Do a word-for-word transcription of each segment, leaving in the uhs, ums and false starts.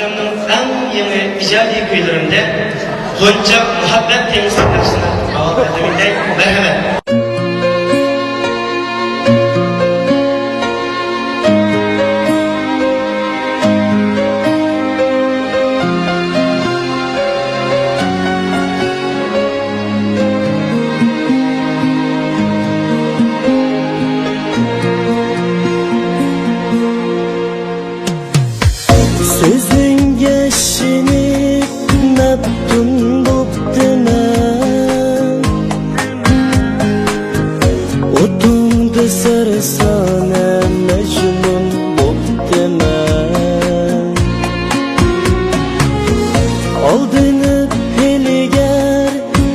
ئەڭ يېڭى ئىجادىي كۈيلىرىمدە غۇنچە مۇھەببەت تېمىسىدىكى ناخشىنى ئاۋۋال تەقدىم ئېتەي. مەرھەمەت. سۆزۈڭگە ئىشىنىپ مەپتۇن بوپتىمەن، ئوتۇڭدا سەرسانە مەجنۇن بوپتىمەن. ئالدىنىپ ھىيلىگەر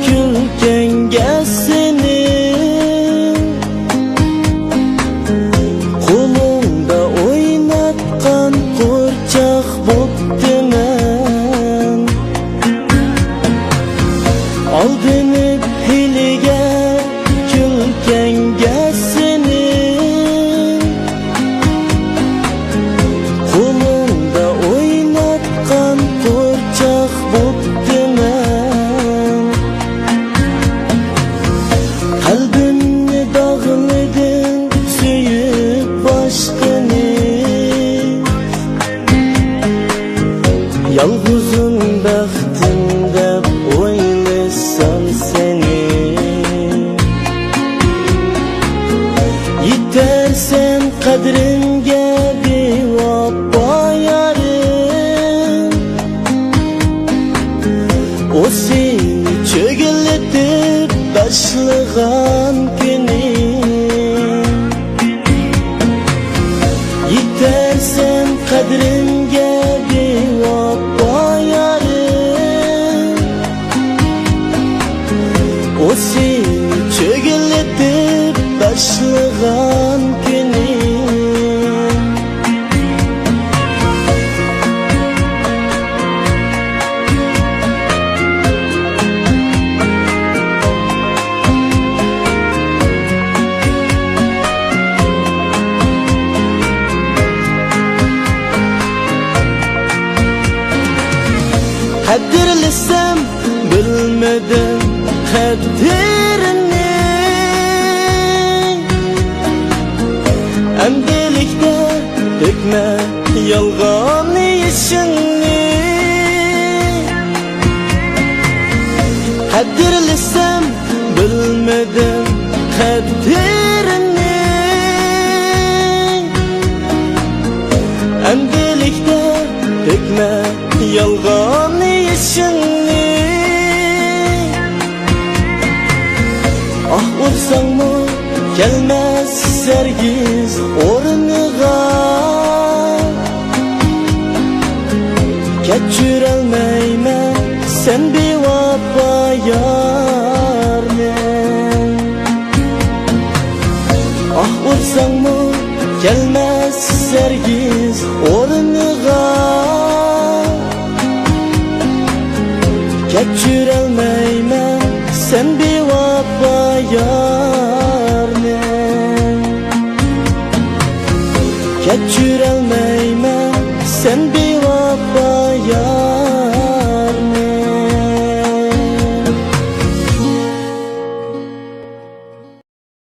كۈلكەڭگە سېنىڭ، قولۇڭدا ئويناتقان قورچاق بوپتىمەن. ئالدىنىپ ھىيلىگەر كۈلكەڭگە سېنىڭ، قولۇڭدا ئويناتقان قورچاق بوپتىمەن. قەلبىمنى داغلىدىڭ سۆيۈپ باشقىنى، يالغۇزۇم بەختىم دەپ ئويلىسام سېنى. يېتەرسەن قەدرىمگە بىۋاپا يارىم، ئۇ سېنى چۆگىلىتىپ باشلىغان كۈنى. يېتەرسەن قەدرىمگە بىۋاپا يارىم، ئۇ سېنى چۆگىلىتىپ باشلىغان كۈنى. قەدىرلىسەم بىلمىدىم قەدرىنى، ئەمدىلىكتە تۆكمە يالغان يېشىڭنى. قەدىرلىسەم بىلمىدىم قەدرىنى، ئەمدىلىكتە تۆكمە يالغان يېشىڭنى. ئاھ ئۇرساڭمۇ كەلمەس ھەرگىز ئورنىغا. كەچۈرەلمەيمەن سەن بىۋاپا يارنى. ئاھ ئۇرساڭمۇ كەلمەس ھەرگىز ئورنىغا. كەچۈرەلمەيمەن سەن بىۋاپا يارنى. كەچۈرەلمەيمەن